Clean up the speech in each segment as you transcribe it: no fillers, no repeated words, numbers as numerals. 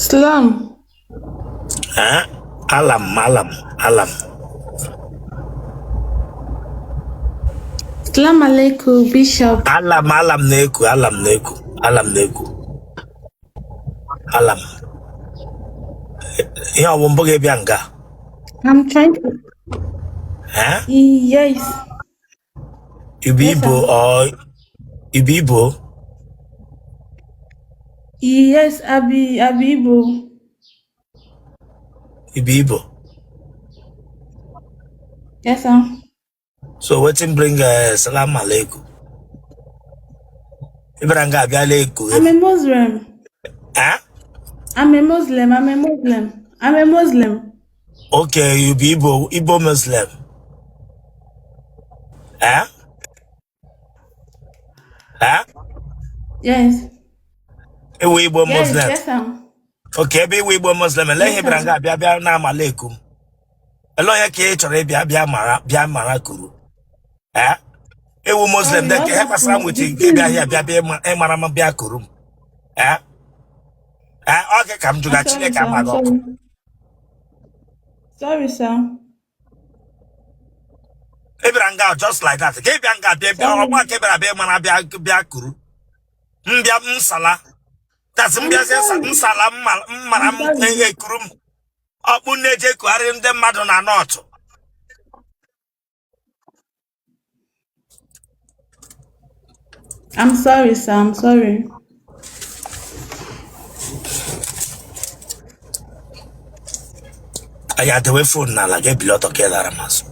Salam. Eh? Alam, alam, alam. Salam alaikum, Bishop. Alam, alam na-eku, alam na-eku, alam na-eku. Alam. Ihe ọ bụ mbụ gị bịa nga? I'm trying to. Eh? Yes. Ị bụ Yes, Igbo sir. or ị bụ Igbo? Yes, Abi Abi Igbo. Ị bụ Igbo. Yes, sir. So wetin bring salam alaikum? Ị bịara nga abịala eku. I'm a Muslim. Eh? I'm a Muslim. I'm a Muslim. I'm a Muslim. Okay, you be Igbo, Igbo Muslim. Eh? Eh? Yes. Ị wụ Igbo Yes, Muslim. yes, sir. Okay, ebe ị wụ Igbo Muslim, ele ihe Yes, ị bịara sir. nga abịa bịa na amalaikum. Ele onye ka ị chọrọ ịbịa bịa mara bịa mara kuru. Eh? Ị wụ Muslim Sorry, de ọ ka ihe gbasara m bụ with the nke bịa thing. here bịa bịa ịmara m bịa kuru m. Eh? Eh, ọ gị ka m jụga I'm sorry, Chineke sir. ama I'm gị ọkụ. sorry. Sorry, sir. Ị bịara nga just like that. Ka ị bịa nga bịa bịa Sorry. ọgba ka ị bịara bịa mara bịa bịa kuru. M bịa m sala. That's m I'm bịazie sorry. m sala m mara I'm m sorry. ekuru m. Ọkpụ na-eje ekugharị ndị mmadụ na North. I'm sorry, sir. I'm sorry. Anyị adewe phone n'ala gị ebili ọtọ ka ị lara m azụ.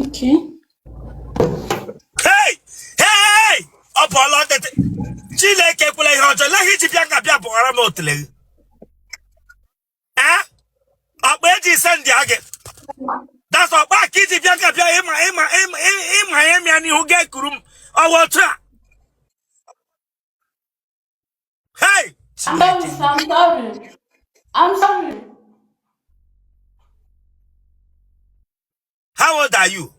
Okay. Hey! Hey! Ọ pụọla ọtịtị. Chineke ekwela ihe ọjọọ. Lee ihe i ji bịa nga bịa bụghara m otele gị. Eh? Ọkpa eji ise ndị a gị. That's ọkpa ka i ji bịa nga bịa ịma ịma ịma ịma ịmịa n'ihu gị ekuru m. Ọwa otu a. Hey! I'm sorry, Chineke. sir. I'm sorry. I'm sorry. How old are you?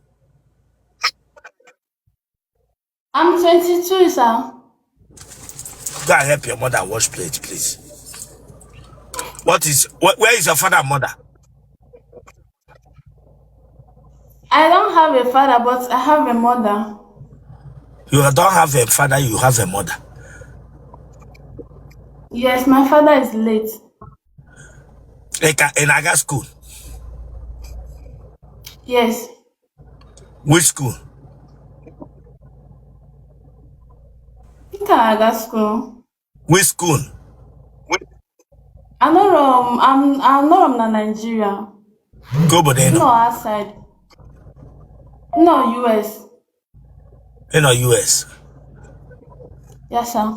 I'm 22, sir. Go and help your mother wash plate, please. What is where is your father and mother? I don't have a father, but I have a mother. You don't have a father, you have a mother. Yes, my father is late. Ị ka ị na-aga school? Yes. Which school? M ka na-aga school. Which school? Anọrọ m anọrọ m na Nigeria. Nke obodo ị M nọ? nọ outside. M nọ US. Ị nọ US. Yes, sir.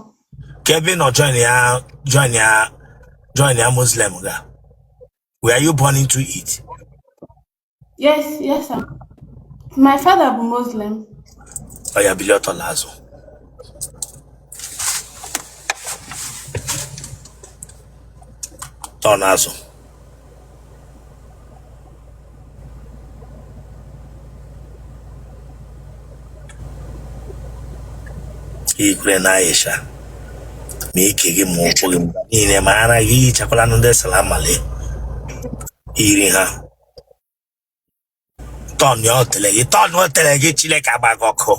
Ka ebe ị nọ join ya join ya join ya Muslim ga. Were you born into it? Yes, yes, sir. My father bụ Muslim. Oya bilie ọtọ laa azụ. Tọọ n'azụ. Ikwere na Aisha ma ike gị ma ụkwụ gị mgbe niile ma ara gị ihichakwala ndị salamale iri ha tọn ya otele gị tọn otele gị Chineke agba gị ọkụ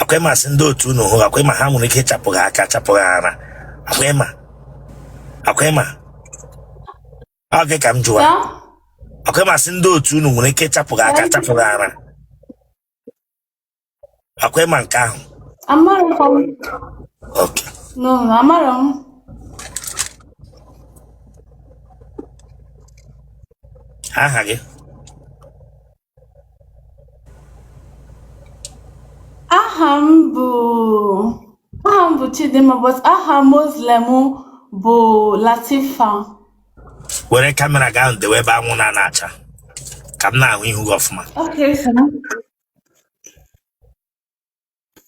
akwa ịma sị ndị otu unu hụ akwa ịma ha nwere ike ịchapụ gị aka chapụ gị ara akwa ịma akwa ịma ọ gị ka m jụwa akwa ịma sị ndị otu unu nwere ike ịchapụ gị aka chapụ gị ara akwa ịma nke ahụ Amarọ m. Okay. No, amarọ m. Aha gị? Aha m bụ aha m bụ Chidimma but aha Muslim bụ Latifa. Were camera gị ahụ dewe ebe anwụ na-acha ka m na-ahụ ihu gị ọfụma. Okay, sir.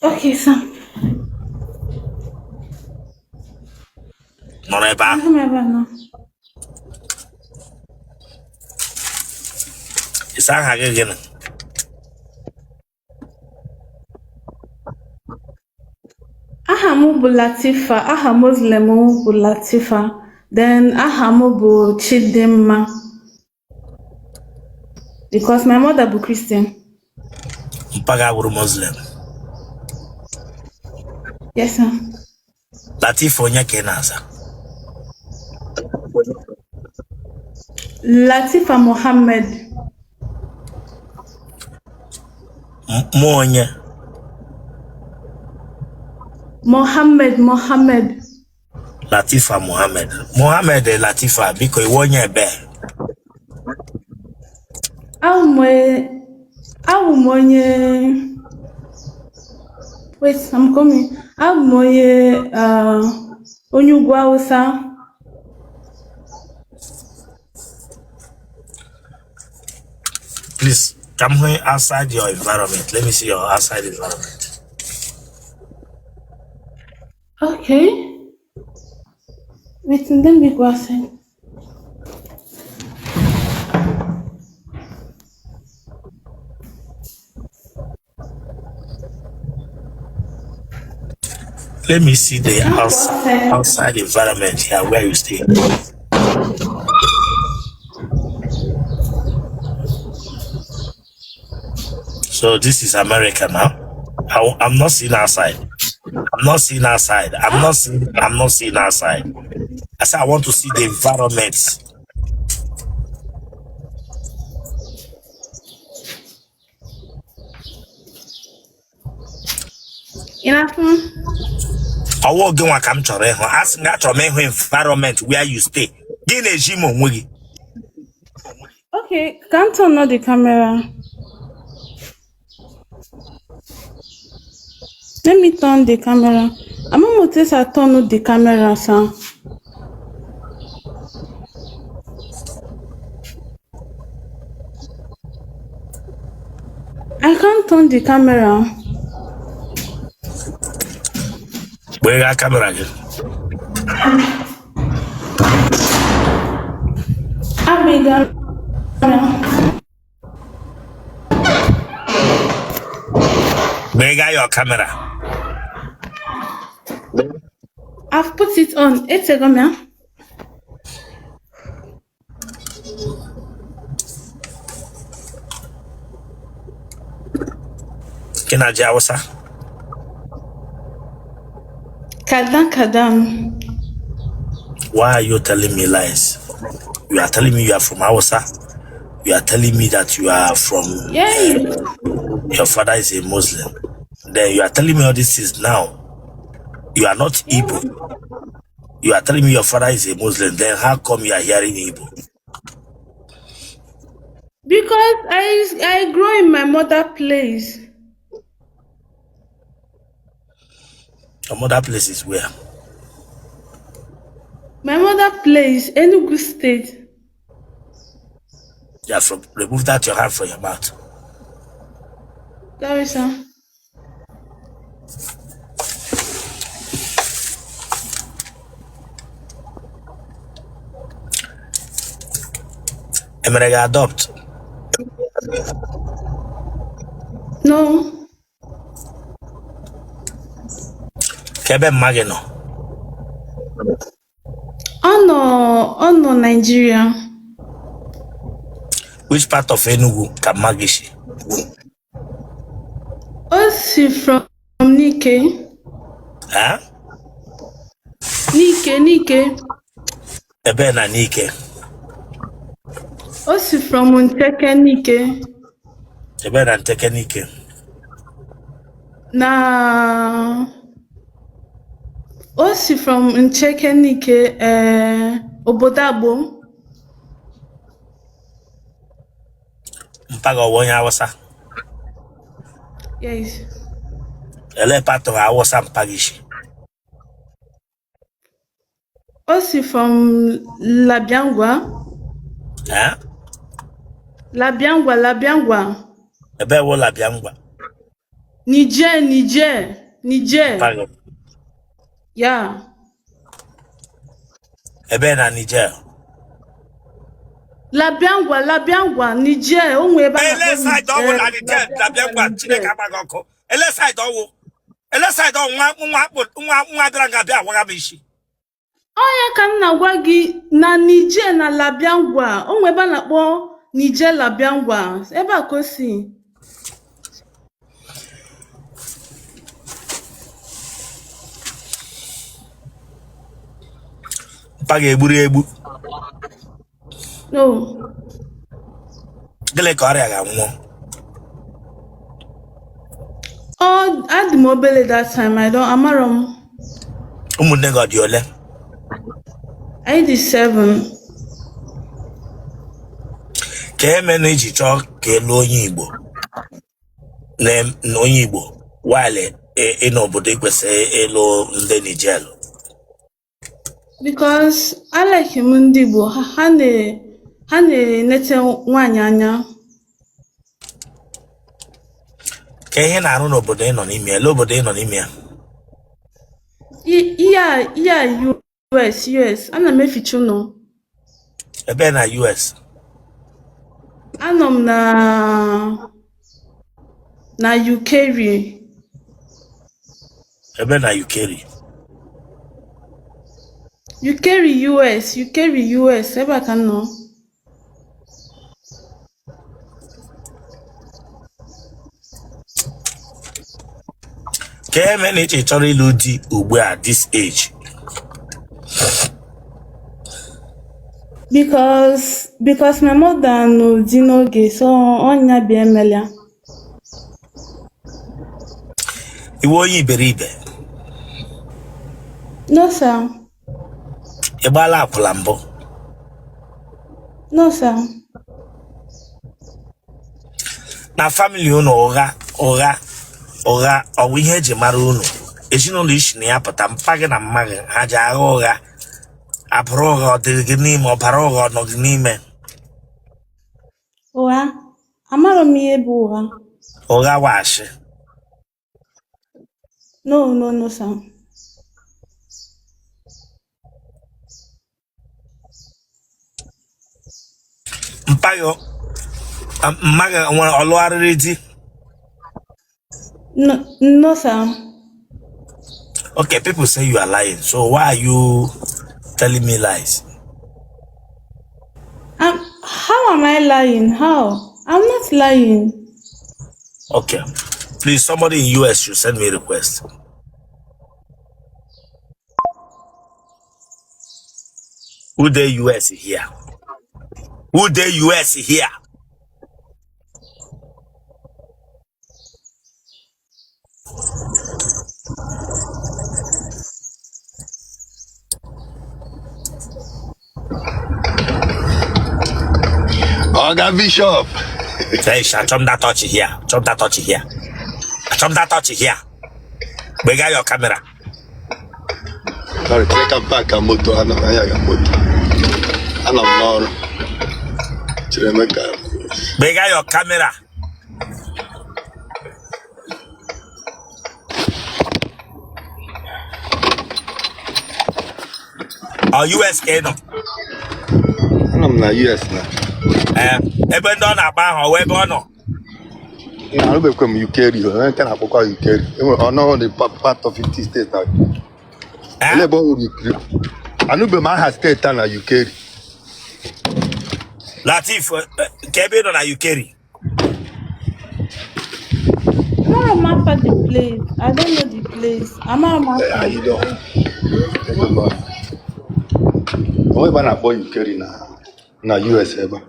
Okay, sir. Nọrọ ebe ahụ. Ahụ m ebe a nọ. Ị sị aha gị gịnị? Aha m bụ Latifa, aha Muslim m bụ Latifa, then aha m bụ Chidimma because my mother bụ Christian. Mpa gị awụrụ Muslim? Yes, sir. Latifa onye ka ị na-aza? Latifa Mohammed. Mụ onye? Mohammed, Mohammed. Latifa Mohammed. Mohammed Latifa, biko ị wụ onye ebe? Awụ m onye, wait, I'm coming. Awụ m onye onye ugwu Awụsa. Please, come here outside your environment. Let me see your outside environment. Okay. Wait, let me go outside. Let me see the outside environment here where you stay. So this is America now. I'm not seeing outside. I'm not seeing outside. I'm not seeing outside. I said I want to see the environment. Ị na-afụ? Ọ wụ gị nwa ka m chọrọ ịhụ. Asị m achọrọ m ịhụ environment where you stay. Gị na-eji m onwe gị. Okay, ka m turn on the camera. Let me turn the camera. Ama m otu esi turn the camera, sir. I can't turn the camera. Gbegha kamera gị. Abịga. Gbegha your camera. I've put it on. Etego m ya. Kina ji Hausa? Kadan kadan. Why are you telling me lies? You are telling me you are from Hausa. You are telling me that you are from... Yeah. Your father is a Muslim. Then you are telling me all this is now. You are not Igbo. You are telling me your father is a Muslim. Then how come you are hearing Igbo? Because I grow in my mother place. Your mother place is where? My mother place, Enugu State. Yeah, from remove that your hand from your mouth. Sorry, sir. Emere gị adopt? No. Ka ebe mma gị nọ? Ọ nọ Nigeria. Which part of Enugu ka mma gị si? O si from Nike. Eh? Nike, Nike. Ebe na Nike? O si from Ncheke Nike. Ebe na Ncheke Nike? Na o si from Ncheke Nike, obodo Agbo. Mpa gị ọ wụ onye Awụsa? Yes. Ele part of Awụsa mpa gị si? O si from Labiangwa. Eh? Labiangwa, Labiangwa. Ebe wụ Labiangwa? Niger, Niger, Niger. Mpa gị. Yeah. Ebe na Niger? Labiangwa, Labiangwa, Niger, o nwee ebe a Ele na-akpọ side ọ wụ Niger, na Niger Labiangwa, Labiangwa Chineke Niger. agba gị ọkụ. Ele side ọ wụ. Ele side ọ nwa nwa akpụ nwa nwa bịara nga bịa agwaga m isi. Ọ ya ka m na-agwa gị na Niger na Labiangwa, o nwee ebe a na-akpọ Niger Labiangwa, ebe a ka o si. Mpa ga-egburu egbu. No. Gịnị ka ọrịa ga-anwụọ? Ọ adị m obele that time, I don't, amarọ m. Ụmụnne gị ọ dị ole? Anyị dị 7. Ka eme na iji chọọ ka ị lụọ onye Igbo na onye Igbo while ị n'obodo ị kwesịrị ịlụ ndị Niger. Because I like m ndị Igbo, ha na-enete nwaanyị anya. Ka ihe na-arụ n'obodo ị nọ n'ime ya, lee obodo ị nọ n'ime ya. Ihe a US, ana m eficha ụlọ. Ebe na US? Anọ m na Ukeri. Ebe na Ukeri? Ukeri US, Ukeri US, ebe a ka m nọ. Ka eme na iche chọrọ ịlụ di ugbu a this age? Because my mother nụ di n'oge, so ọ nya bịa emelia. Ị wụ onye iberibe? No, sir. Ị gbaala akwụla mbụ? No, sir. Na family unu, ụgha ọ wụ ihe eji mara unu? Ezinụlọ i si na ya pụta, mpa gị na mma gị ha ji agha ụgha abụrụ ụgha ọ dịrị gị n'ime, ọbara ụgha ọ nọ gị n'ime? Ụgha? Amarọ m ihe bụ ụgha. Ụgha wụ ashị. No, no, no, sir. Mpa gị, mma gị nwere ọ lụgharịrị di? No, no, sir. Okay, people say you are lying, so why are you telling me lies? How am I lying? How? I'm not lying. Okay. Please, somebody in US should send me a request. Who dey US here? Who dey US here? Oga Bishop. Hey, chop that touch here. Chop that touch here. Chop that touch here. Gbega your camera. Sorry, chere ka m park moto, anọ m anya moto. Anọ m n'ọrụ. Chere m ka. Gbega your camera. Ọ US ka ị nọ? Anọ m na US na. Ee, ebe ndị ọ na-akpa ahụ, ọ wụ ebe ọ nọ? Arụbekwe m Ukeri, onye nke na-akpọkwa Ukeri. Enwere ọnọhụ dị part of 50 steeti na. Ele ebe ọ hụrụ Ukeri? Anụbe m aha steeti a na Ukeri. Latif, ka ebe ị nọ na Ukeri? Amara m afa the place. I don't know the place. Amara m afa. You don't. Onwe ebe a na-akpọ Ukeri na US ebe a.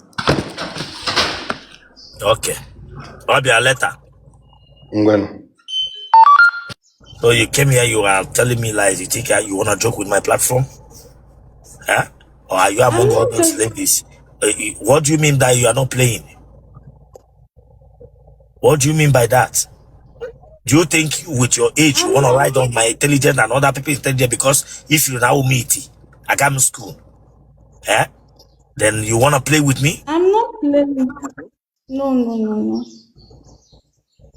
Okay. Ọ bịa later. Ngwanụ. So you came here, you are telling me lies. You think you wanna joke with my platform? Huh? Or are you among all those ladies? What do you mean that you are not playing? What do you mean by that? Do you think with your age you want to ride on my intelligence and other people's intelligence? Because if you now meet, I come school, eh? Then you want to play with me? I'm not playing. No, no, no, no.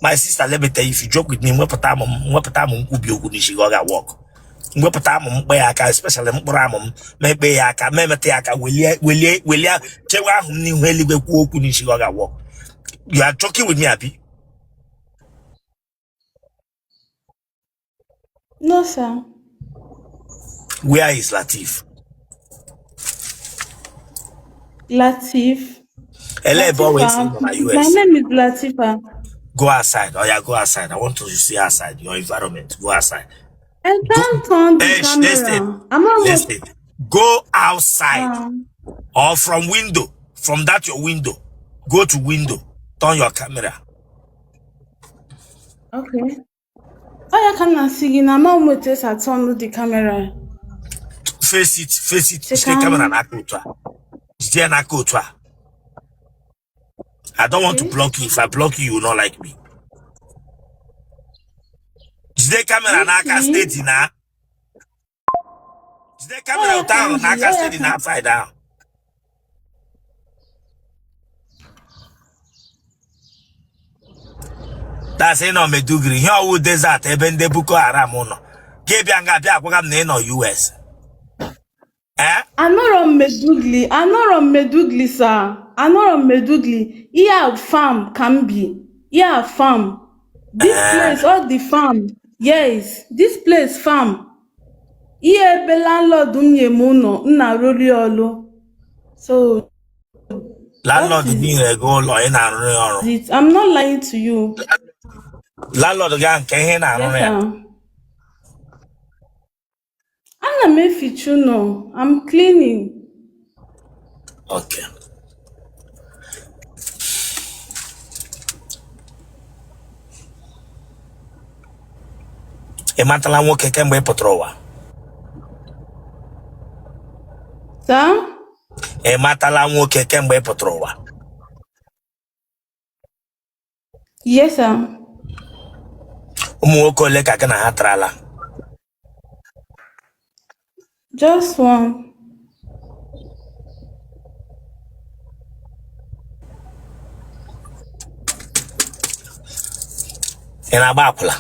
My sister, let me tell you, if you joke with me, mwepụta m nkwubi okwu n'isi gị, ọ ga-work. M wepụta amụ m kpe ya aka, especially mkpụrụ amụ m, ma ekpe ya aka, ma emeta ya aka, welie welie welie, chewe ahụ m n'ihu eluigwe, kwuo okwu n'isi gị, ọ ga-awọ. You are joking with me, abi? No, sir. Where is Latif? Latif. Ele ebe ọ wee sị Latifa. nọ na My US. name is Latifa. Go outside. Oh yeah, go outside. I want to see outside your environment. Go outside. I Go. can't turn the Hey, listen. camera. I'm not Listen. Go outside or from window. From that your window. Go to window. Turn your camera. Okay. Ọ ya ka m na-asị gị na ama m otu esi a-turn the camera. Face it. Face it. Sị Jide ka camera m n'aka otu a. Jide ya n'aka otu a. I don't want to Okay. block you. If I block you, you will not like me. Jide camera n'aka Okay. steady na. Jide camera Ọ ya otu ka ahụ m ji, n'aka ọ ya steady ka na outside ahụ. That's ị nọ Maiduguri, ihe ọ wụ desert ebe ndị Boko Haram nọ. Gị bịa nga bịa agwaga m na ị nọ US. Eh? Anọrọ m Maiduguri, anọrọ m Maiduguri sir, anọrọ m Maiduguri. Ihe a farm ka m bi. Ihe a farm. This Eh. place, all the farm. Yes, this place farm. Ihe ebe landlord m nye m ụlọ, m na-arụrụ ya ọlụ. So that Landlord is gị nyere gị ụlọ ị na-arụrụ ya ọrụ. it. I'm not lying to you. Landlord gị ahụ nke ihe ị Yes, na-arụrụ ya. sir. Ana m eficha ụlọ. I'm cleaning. Okay. Ị matala nwoke kemgbe ị pụtara ụwa? Sir? Ị matala nwoke kemgbe ị pụtara ụwa? Yes, sir. Ụmụ nwoke ole ka gị na ha tarala? Just one. Ị na-agba akwụla?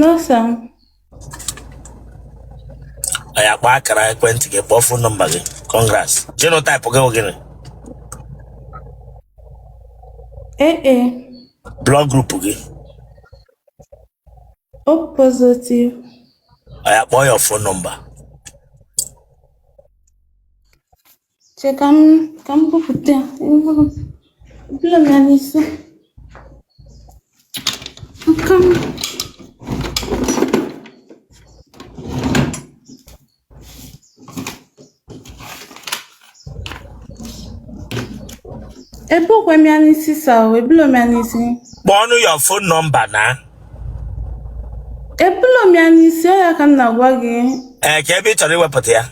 No, sir. Oya kpọọ akara ekwentị gị, kpọọ phone number gị. Congrats. Genotype gị wụ gịnị? AA. Blood group gị? O positive. Oya kpọọ your phone number. Che ka m bupụta ya. Ebula m ya n'isi. Aka m. Ebukwa m ya n'isi sir o, ebula m ya n'isi. Kpọọnụ your phone number na. Ebula m ya n'isi, ọ ya ka m na-agwa gị. Ee, ka ebe ị chọrọ iwepụta ya.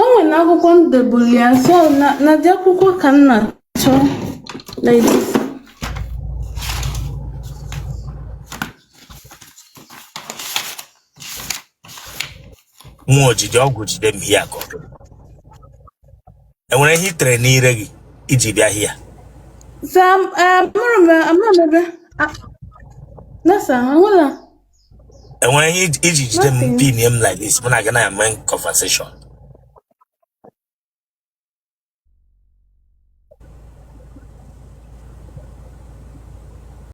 O nwere akwụkwọ m debulu ya, so na dị akwụkwọ ka m na-achọ like this. Nwa ojide ọgwụ jide m hia ka ọ dị. Enwere ihe i tere n'ire gị iji bịa hia? Sir, amụrụ m amụrụ m ebe. Ah, no sir, ahụla. Enwere ihe iji jide m Nothing. pin m like this, mụ na gị na-eme conversation?